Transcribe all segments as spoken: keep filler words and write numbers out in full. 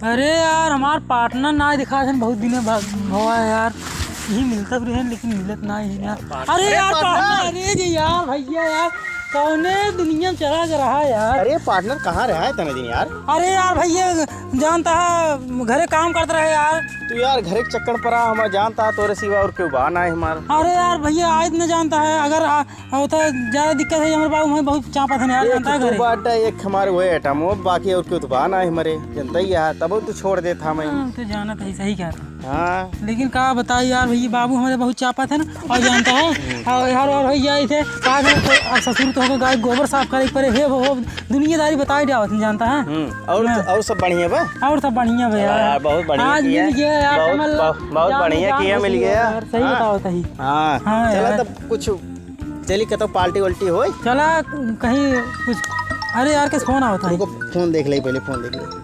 अरे यार, हमार partner नाहीं दिखात हैं, बहुत दिन भा-, भवा है यार, यही मिलत भी रहे, लेकिन मिलत नाहीं है यार। अरे अरे यार, partner। Partner, अरे जी यार, भइया यार, कौने दुनिया में चला गया रहा यार। अरे partner, कहाँ रहा है इतने दिन यार? अरे यार भइया, जानता है, घरे काम करत रहे यार। तू यार घरे के चक्कर परा, हम जानता है, तोरे सिवा और केहू बा नाहीं हमार। अरे यार भइया, आज न जानता है, अगर आ, और तो ज्यादा दिक्कत है, हमारे बाबू हमें बहुत चापत है यार, एक जानता है तू घरे। बात है, एक हमारे वो एटम, वो बाकी और केहू तो बा नाहीं हमारे, जनता ही है, तब तू छोड़ देता हमें। हाँ, तो जानत है, सही कहत है। हाँ। लेकिन का बताई यार भइया, बाबू हमारे बहुत चापत है ना, और जानता है, और यार, और भइया इसे का है, तो अब ससुर तो होगा, गाय गोबर साफ करे परे, हे वो, वो दुनियादारी बताई जावत है, जानता है। हम्म, और, हाँ। और सब बढ़िया बा? और सब बढ़िया बा चला यार। यार, बहुत बढ़िया आज किया। मिल गया यार, बहुत, कमल बहुत, बहुत जान, बढ़िया जान किया, खुश मिल हुआ गया। यार, सही हाँ। बताओ, सही। हाँ, हाँ चला यार। तब कुछ चली, कतौ party वल्टी होई? चला कहीं कुछ। अरे यार, के फोन आवत है। रुको, फोन देख ले पहले, फोन देख ले।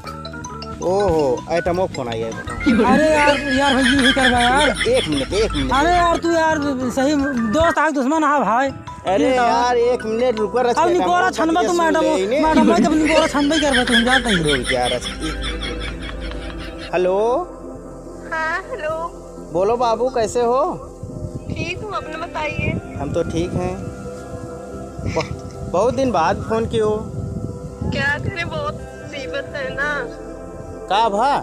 ओहो, एटमो फोन आई है, बताओ। अरे यार, यार भाई, यही करबा यार। एक मिनट, एक मिनट। अरे यार, तू यार सही दोस्त आ, दुश्मन आ भाई। अरे ये बताओ। यार, एक मिनट रुको, रच अब के निकोरा एटमो छनबा तू सुन मैडम, ले इन्हें। मैडम भाई, अब निकोरा छनबा ही करबा तू, हम जानते ही। रुक यार, रच-, हेलो। हाँ, हेलो। बोलो बाबू, कैसे हो? ठीक हूँ, अपना बताइए। हम तो ठीक हैं। ब-, बहुत दिन बाद फोन किए हो। क्या करें, बहुत मुसीबत है ना। का भा?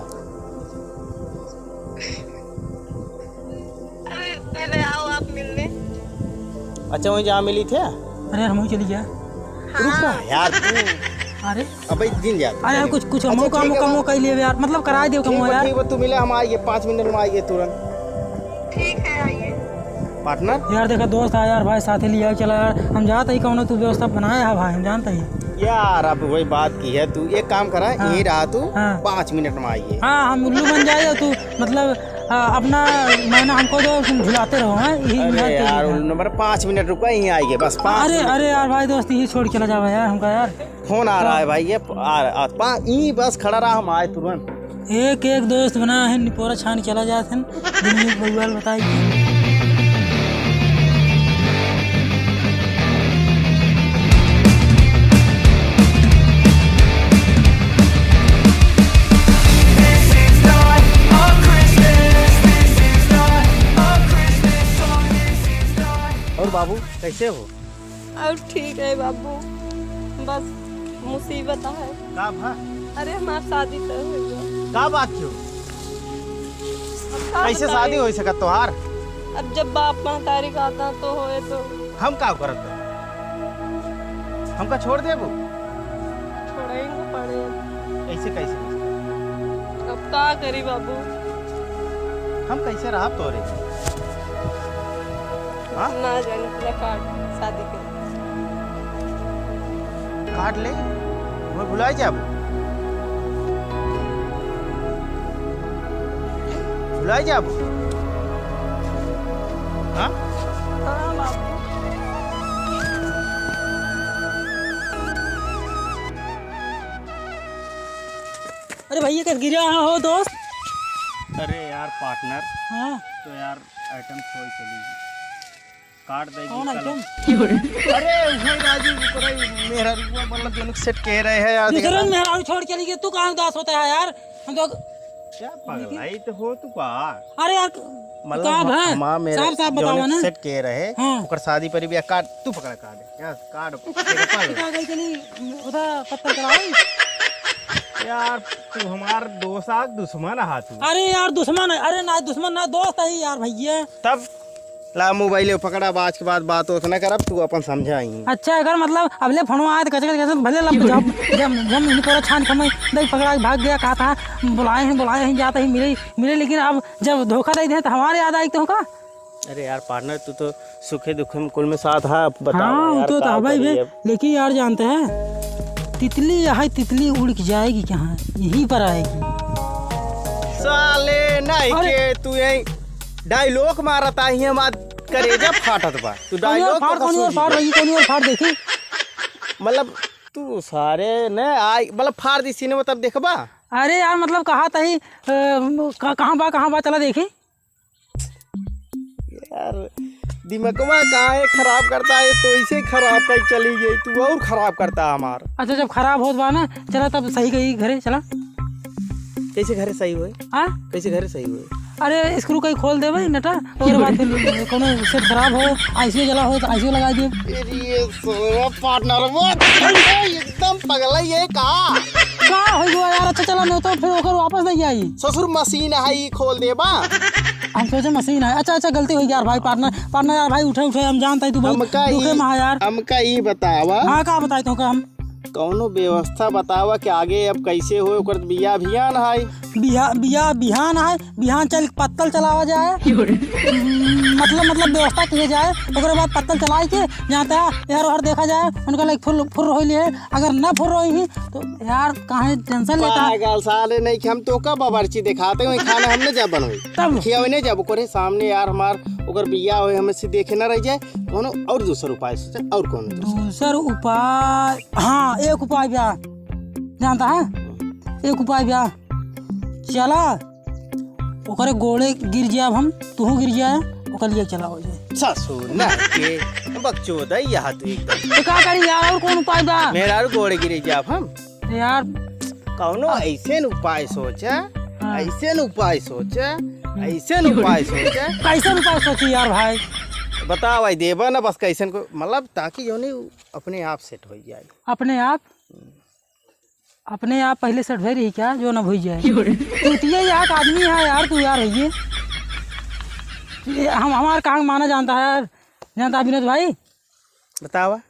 अरे, पहले आओ आप मिलने। अच्छा, वहीं जहाँ मिली थे? अरे, हम वहीं चली गया। हाँ। रुक जा यार तू। अरे। अबे दिन जा तू, अरे यार, चल। कुछ, कुछ अच्छा, मौका, ठीक है, मौका, वो मौका ही लिए यार, मतलब, कराए दे ठीक कमवा बा, यार। ठीक बा, तू मिले, हम आइए, पाँच मिनट में आइए तुरंत। ठीक है, आइए। Partner? यार, देखा, दोस्त आ यार, भाई, साथे लिया चला यार, हम जानते ही कौनो तू व्यवस्था बनाया है भाई, हम जानते ही। यार, अब वही बात की है, तू एक काम करा, हाँ। यहीं रहा तू, हाँ। पाँच मिनट में आइए। हाँ, हम उल्लू बन जाए, तू, मतलब, हाँ, अपना मैना हमको दो, तुम झुलाते रहो, हैं? यही अरे यहाँ पे यार, ही है। उल्लू नंबर, पाँच मिनट रुका, यहीं आइए, बस पाँच अरे, मिनट। अरे यार, भाई, दोस्त, यही छोड़ के चला जावा यार, हमका यार। फोन आ रहा है भाई, ये आ, आ, पा, ई बस खड़ा रहा, हम आए तुरंत। एक एक दोस्त बना है, निपोरा छान चला जात है, दुनिया के बउआल बताई के। This is not a Christmas, this is not a Christmas song, this is not। और बाबू, कैसे हो? और ठीक है बाबू, बस मुसीबत है। का भा? अरे, हमार शादी तय हो गया। का बात क्यों? अब का कैसे बताई? शादी हो सकत तोहार? अब जब बाप महतारी का आता तो होए तो। हम का करत बा? हमका छोड़ देबू? छोड़े ही ना पड़े। ऐसे कैसे? अब का करी बाबू? हम कैसे रहब तोरे? हाँ? ना जाने पूरा कार्ड शादी के। कार्ड ले, वो भुलाए जाबू। भुलाए जाबू। हाँ? हाँ बाबू। अरे भैया, कस गिरा हो दोस्त? अरे यार पार्टनर, हाँ। तो यार आइटम छोड़ चली, काट देगी कौन कल। आइटम? अरे उहे राजू, ओकरा मेहरारू, मतलब जोन सेट कह रहे हैं यार, दूसरे देखा। मेहरारू छोड़ चली गई, तू कहाँ उदास होता है यार? हम तो क्या पगलाई तो हो तू का? अरे यार, मतलब का माँ, भा? माँ मेरे साफ साफ जोन बतावा ना। सेट कह रहे, हाँ। ओकर शादी पर भी काट, तू पकड़ा काट। यार, कार्ड देखा पागल। का गई चली, उधर पत्थर चलाओ। यार, तू हमार दोस्त आ, दुश्मन आ तू। अरे यार, दुश्मन है, अरे ना, दुश्मन ना, दोस्त है यार भैया। तब ला मोबाइल पकड़ा, बाज के बाद बात होत ना करब, तू अपन समझा ही। अच्छा, अगर मतलब अबले फोनवा आए तो कैसे, कैसे, भले लब जब, जब, जब नहीं तोरा छान खमे, देख पकड़ा के भाग गया, कहा था, बुलाए हैं, बुलाए हैं, जाते ही मिले, मिले, लेकिन अब जब धोखा दे दे तो हमारे याद आई तो का? अरे यार पार्टनर, तू तो सुखे दुखे में कुल में साथ है, अब बताओ हाँ, यार, तो, तो का हवाई करी बे, अब? लेकिन यार जानते हैं, तितली है, तितली उड़ के जाएगी कहाँ? यहीं पर आएगी। साले नहीं अरे! के तू यही डायलॉग मारता ही, हमार करेजा फाटत बा। तू कौन और डायलॉग फाड़, तो कौन और कसूर फाड़, ही वही कौन और फाड़ देखी? मतलब तू सारे ने आई, मतलब फाड़ दी सीने में तब देखबा। अरे यार, मतलब कहा तही, अ, क-, कहाँ बा, कहाँ बा, चला देखी। यार, दिमगवा काहे खराब करता है? तो इसे खराब कर चली गई, तू और खराब करता हमार। अच्छा, जब खराब होत बा ना, चला तब सही गई घरे, चला। कैसे घरे सही होए? हाँ? कैसे घरे सही होए? अरे, screw कहीं खोल देबे नटा, ओकरे बाद फिर कोनो set खराब हो, ICU जला हो तो ICU लगा दिए। अरे, ये सोया partner, वो एकदम पगला ये का? का हो गया यार? अच्छा चला, नहीं तो फिर ओकर वापस नहीं आई। ससुर मशीन है, ई खोल देबा। हम सोचे मशीन है। अच्छा, अच्छा, गलती हो गया यार भाई, partner, partner यार भाई, उठे, उठे, हम जानता है तू बहुत हमका दुखे ई, में है यार। हमका ई बतावा। हाँ, का बताई तोहका हम? कौनो व्यवस्था बतावा कि आगे अब कैसे होए, ओकर बियाह बिहान है। बिहा-, बियाह बिहान है, बिहान चल पत्तल चलावा जाए। मतलब, मतलब व्यवस्था किए जाए, ओकरे बाद पत्तल चलाए के जहाँ तहाँ एहर ओहर देखा जाए, उनका लाइक फुर, फुर होई लिए, अगर ना फुर होई ही तो यार काहे tension लेता है? पागल साले नहीं कि हम तो का बावर्ची दिखाते हैं, खाना हमने जब बनोई। तब? खियावे नहीं जब ओकरे सामने यार हमार ओकर बियाह होए, हमें से देखे ना रह जाए, कौनो और दूसर उपाय सोचा, और कौनो दूसर। दूसर उपाय, हाँ, एक उपाय बा, जानता है? एक उपाय बा, चला, ओकरे गोड़े गिर जाब हम, तूहू गिर जाए, ओकर लिए चला हो जाए। ससुर ना के बकचोदा यहाँ तू एकदम। तो का करी यार, और कौन उपाय बा? मेहरारू गोड़े गिरे जाब हम। यार। कौनो ऐसे न उपाय सोचा, हाँ। ऐसे न उपाय सोचा, ऐसे न उपाय सोचा। कैसे उपाय सोची यार भाई? बताओ भाई, देबा ना बस कैसन को, मतलब ताकि जो नहीं अपने आप set हो जाए। अपने आप? अपने आप पहले set भई रही क्या, जो न भई जाए? क्यों रे? तू तो ये यार आदमी है यार, तू यार है ये। ये हम, हमार कहाँ माना जानता है यार, जानता है विनोद भाई? बतावा।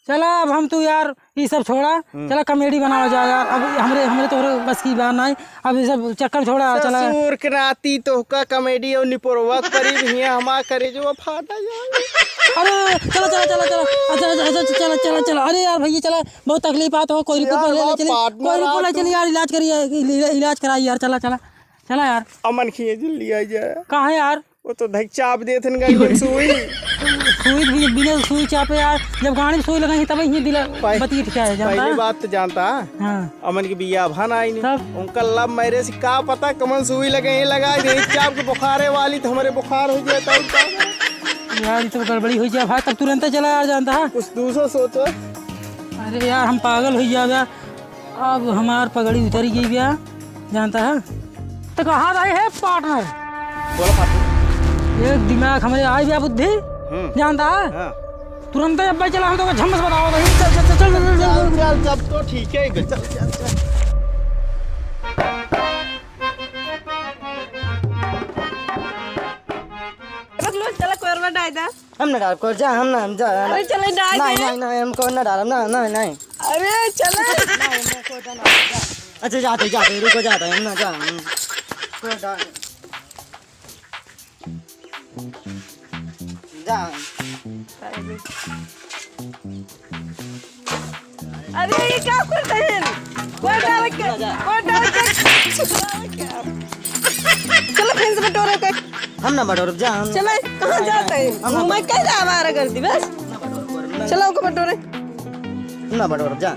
चला, अब हम तू यार, ई सब छोड़ा, हम्म। चला comedy बनावा जाए यार। अब हमरे, हमरे तोहरे बस की बात नाई, अब ई सब चक्कर छोड़ा, चला। ससुर के नाती तोहका comedy और निपोरवा करीब हियाँ हमार करेजवा फाटा जाए। अरे, चला, चला, चला, चला। अच्छा, अच्छा, अच्छा, चला, चला, चला। अरे यार, भैया, चला, बहुत तकलीफ आत हो, कोई रुको, यार, पहले ले हमार चली, partner कोई रुको, ले आप चली यार, इलाज करिए, इला-, इलाज कराई यार, चला, चला, चला यार। अमन खिए जल्दी आ जाए। कहाँ है यार? वो तो धक चाप देत हन गाड़ी में सुई। सुई भी बिना सुई चापे यार, जब गाड़ी में सुई लगाई तब ही दिला पाई-, बतिया ठीक है, जानता पहली है? बात तो जानता है। हाँ। अमन के बियाह भा नाई ने। तब? उनका love marriage का पता कमन सुई लगे, ही लगा दे, चाप के बुखारे वाली तो हमरे बुखार हो जाए, तब का? यार, ये तो गड़बड़ी हो जाए भाई, तब तुरंत चला यार, जानता है? कुछ दूसरा सोचो। अरे यार, हम पागल हो जाओ यार। अब हमार पगड़ी उतरी गई बा, जानता है? तो कहाँ रहे है partner? बोलो partner। एक दिमाग हमरे आई बा बुद्धि, हम्म। जानता है? हाँ। तुरंत अब भाई चला, हम तो झम्मस बताओ भाई। चल, चल, चल, चल, चल, चल। चल, चल, चल, तो ठीक है, चल, चल, चल। बकलोल, चला कोरवा डाल दे। हम ना डालब, कोई जा, हम ना, हम जा, अरे चले, डाल नहीं, दे। नहीं, नहीं, हम कोई ना डालब, ना, नहीं, नहीं। अरे चले। नहीं, हम कोई ना डालब, जा। अच्छा, जाते, जाते, रुको, जाते, हम ना जा, हम कोई डाल-, जा। अरे, ये क्या करते हैं? कोई डाल के, कोई डाल के, चलो, फिर से बटोरे के। हम ना बटोरब, जा, हम चले, कहाँ जाते हैं? हम ना घूमे के जा, आवारागर्दी, बस। चलो, ओके बटोरे। हम ना बटोरब, जा।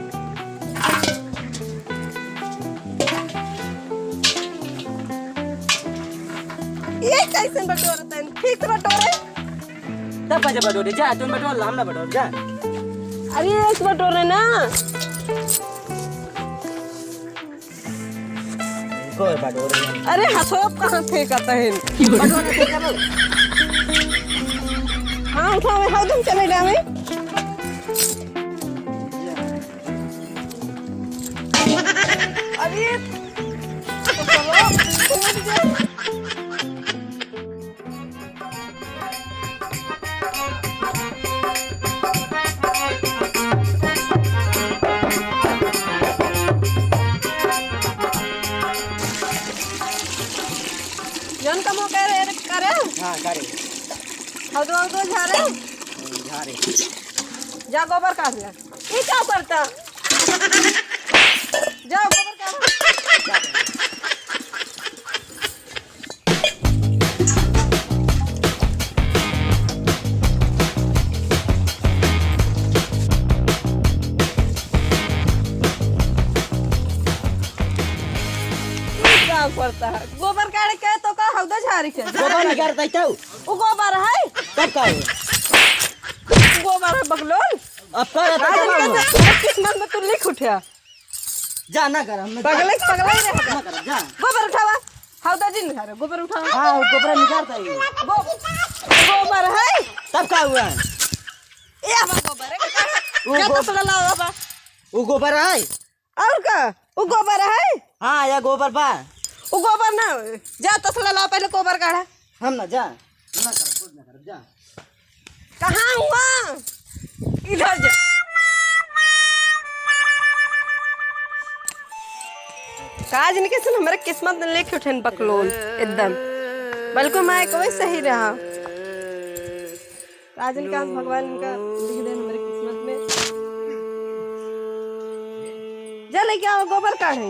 ये कैसे बटोरते हैं? ठीक से बटोरे। तब कैसे बटोरे? जा, तुम बटोर ला, हम ना बटोर, जा। अरे, एक बटोरे ना। कोई बटोरे ना। अरे, हथवा कहाँ फेंकत है? बटोरे फेंकत है। हाँ, उठावे, हाँ, तुम चले जावे। अरे, तो चलो, कूद जा। जौन कमवा करे, करे। हाँ, करे। हौदो, हौदो झारे। झारे। जा गोबर काढ़ ले। ई का करता? जा गोबर काढ़। ई का करता है? गोबर काढ़ के तो का हौदा झाड़ी के? गोबर निकाल देता हूँ। वो गोबर है? तब का है? गोबर है बकलोल। अब का रहता आज है? इनके से किस्मत में तू लिख उठा। जा, ना कर, हम ना पगले, पगले रे। ना कर, जा। गोबर उठावा। हाउ दादी, निकाल, गोबर उठावा। हाँ, वो गोबर निकालता है। गो-, गोबर है? तब का हुआ? ए, हमार गोबर है। वो जा गो-, तसला लावा बा। वो गोबर है? और का? वो गोबर है? हाँ, या गोबर बा। वो गोबर ना, जा तसला लावा, पहले गोबर काढ़ा। हम ना, जा। ना कर, कुछ ना कर, जा। कहाँ हुआ? इधर जा। का जाने कैसन हमरे किस्मत में लेके उठेन बकलोल एकदम। बल्कि मैं कोई सही रहा। का जाने कहाँ से भगवान इनका लिख देन हमरे किस्मत में। जा लेके आओ गोबर काढ़े।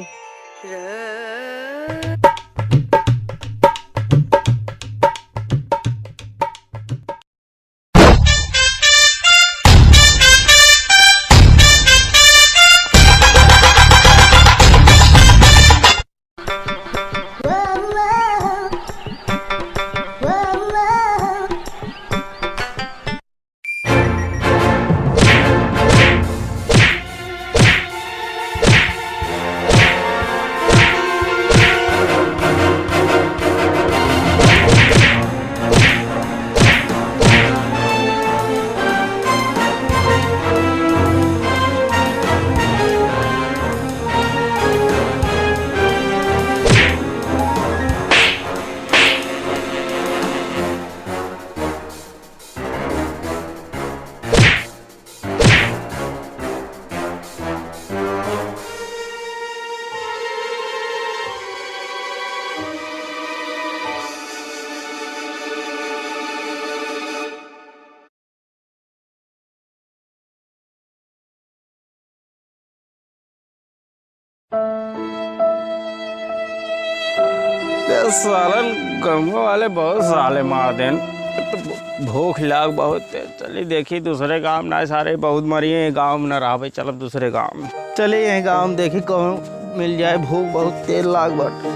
ये सालन गाँव वाले बहुत साले मार देन। एक तो भू-, भूख लाग बहुत तेज। चली देखी दूसरे गाँव, ना सारे बहुत मरी हैं, गाँव में ना रहबे, चलब दूसरे गाँव में। चली यही गाँव में देखी कहूँ मिल जाए, भूख बहुत तेज लाग बाटे।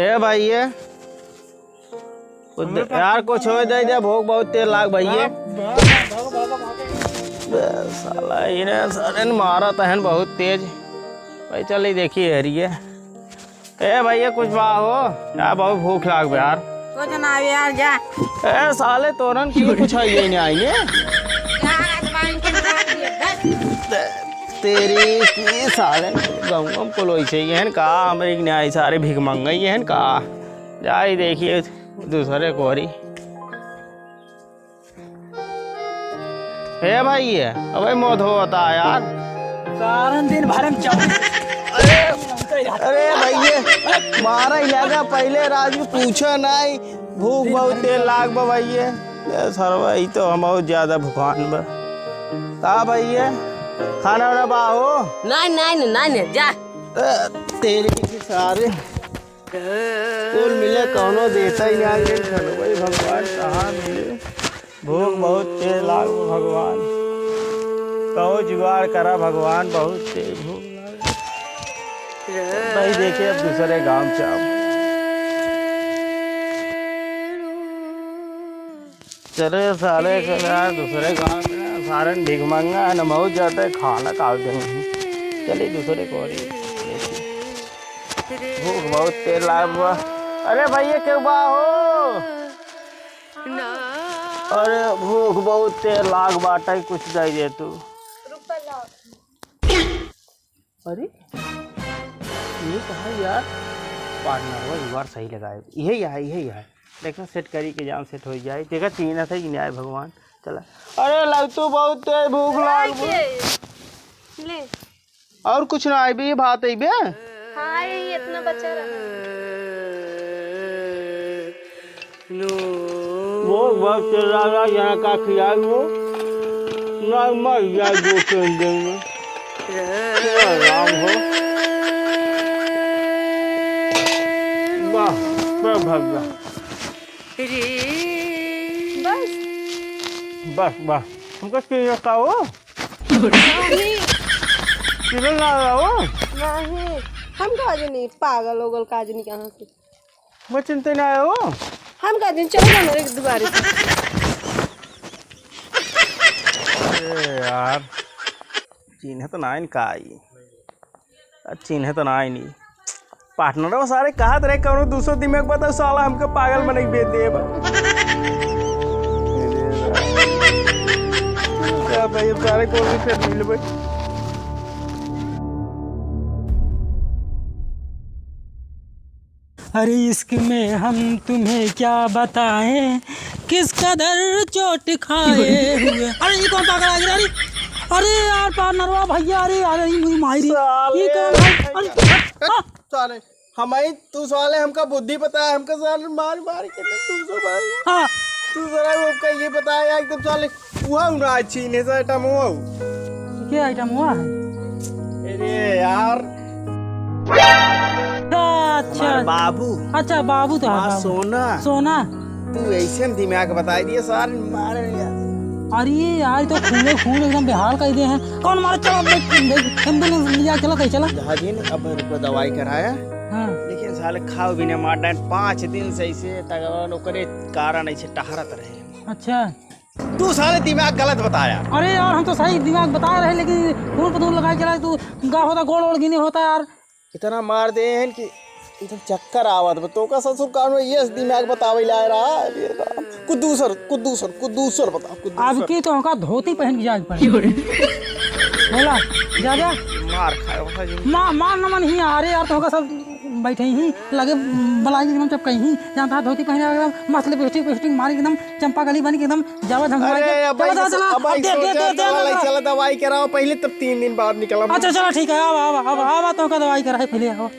ए भाई, ये कुछ दे, यार, कुछ हो दे दे, भूख बहुत तेज लाग भैया। बे, साला, इन्हें सारे ने मारा तहन बहुत तेज। भाई, चल, ई देखी, हेरिए। ए, भैया, कुछ बा हो? यार, बहुत भूख लाग बे, यार। कुछ ना आवे, यार, जा। ए, साले, तोरन की कुछ है, ये नहीं आएंगे। जा, आज बाइन के मार दिए, बस। ते-, तेरी की साले, गाँव में पुलोई से ये हैं का? हमरे के नहीं आई, सारे भीख मंगई ये हैं का? जाई देखिए दूसरे कोरी। हे भाई, ये अबे मौत होता यार। सारन दिन भर में चौबीस अरे, अरे भैया, मारा ही लगा पहले राजू पूछा नहीं, भूख बहुत तेज लाग बा भैया। ये सरवा, ई तो हम बहुत ज्यादा भुखान बा। का भैया, खाना वाना बा हो? नहीं, नहीं, नहीं, नहीं, जा। ए, तेरे के सारे। कुल मिले कौनो देता ही ना, लेकिन खनवई भगवान कहाँ मिले? भूख बहुत तेज लाग भगवान, कहो जुगाड़ करा भगवान, बहुत तेज भूख लाग। भाई देखिए, अब दूसरे गांव जाओ। चले साले के यार दूसरे गांव में, सारे भिखमंगा है ना, बहुत ज्यादा खाना खा देंगे। चलिए दूसरे को और देखिए। भूख बहुत तेज लाग बा। अरे भैया, केहू बा हो? अरे, भूख बहुत तेज लाग बाटे, कुछ दे दे तू। अरे, ये कहाँ यार? पार्टनर, वो एक बार सही लगाए। यही है, यही है। देखो, सेट करी के जान सेट हो जाए। देखा, चीन्हा था कि न्याय भगवान। चला। अरे, लग तू बहुत तेज भूख लाग बा। ले। और कुछ ना आइबे, ये भात आइबे? हाँ, ये इतना बचा रहा। वो वक्त राजा यहाँ का खियाई वो, ना मर जाए दो तीन दिन में। तेरा राम हो। वाह, वाह भगवान। बस? बस, बस। हमको चीनी का हो? नहीं। चीनी ना लाओ? नहीं। हम का जनी पागल हो गल का जनी कहाँ से? मैं चिंता ना आयो। हम का जनी चलो ना मेरे दुआरे से। अरे यार। चिन्हत नाइन का आई? आ, चिन्हत नाइन ई। पार्टनर, वो सारे कहत रहे, कौनो दूसरो दिमाग बताओ, साला हमके पागल बने के बेच देबा। क्या भाई, अब सारे कौन से फिर मिलबे? अरे इश्क में हम तुम्हें क्या बताएं, किस कदर चोट खाए हुए। अरे ये कौन पागल आ गया? अरे, अरे यार, पार्टनरवा भैया, अरे यार, ये मुझे मारी। साले। ये कौन है? अरे, हाँ। साले, हम आई, तू साले हमका बुद्धि बताए, हमका साले मार मार के तू सो भाई। हाँ। तू जरा हमका ये बताया एकदम साले, हुआ हूँ ना अच्छी ने से आइटम हुआ हूँ। क्या आइटम हुआ है? अरे यार। अच्छा, अच्छा। हमार बाबू। अच्छा, बाबू तो है, हमार बाबू। सोना। सोना। तू ऐसे दिमाग बताई दिए सारे मारे यार। अरे यार, तो खूने खून एकदम बेहाल कर दिए हैं। कौन मारे? चलो, अब एम्बुलेंस लिया, चलो, कहीं चला। जहाज ही नहीं, अब रुको, दवाई कराया। हाँ। लेकिन साले खाओ भी नहीं मार डाइन, पाँच दिन से ऐसे तगड़न ओकरे कारण ऐसे टहरत रहे। अच्छा। तू साले दिमाग गलत बताया। अरे यार, हम तो सही दिमाग बता रहे, लेकिन फूल पतूल लगा के चला, तू गा होता, गोड़ ओड़ गिने होता यार। इतना मार दे हैं कि एकदम चक्कर आवत बा। तोका ससुर कानो ये दिमाग बतावे ला रहा। अरे राम, कुछ दूसर, कुछ दूसर, कुछ दूसर बता, कुछ दूसर। अब की तो हमका धोती पहन के जाए के पड़े। बोला, जा, जा। मार खाए होता जी। मा-, मार न मन ही, अरे यार, तोका सब बैठे ही लगे, बलाई एकदम चपकई ही, जानता है, धोती पहने एकदम मस्त लिपस्टिक, पिस्टिक मारी एकदम चंपा कली बनी एकदम जावा झंगमा अरे, के। अब चला, ऐसे चला, चला, अब अब दे, ऐसे दे, दे, चला, दे, चला, दे। चला, दवाई कराओ पहले, तब तीन दिन बाद निकला। अच्छा, चला, ठीक है, आवा, आवा, आवा, आवा, तोका दवाई कराए पहले, आवा।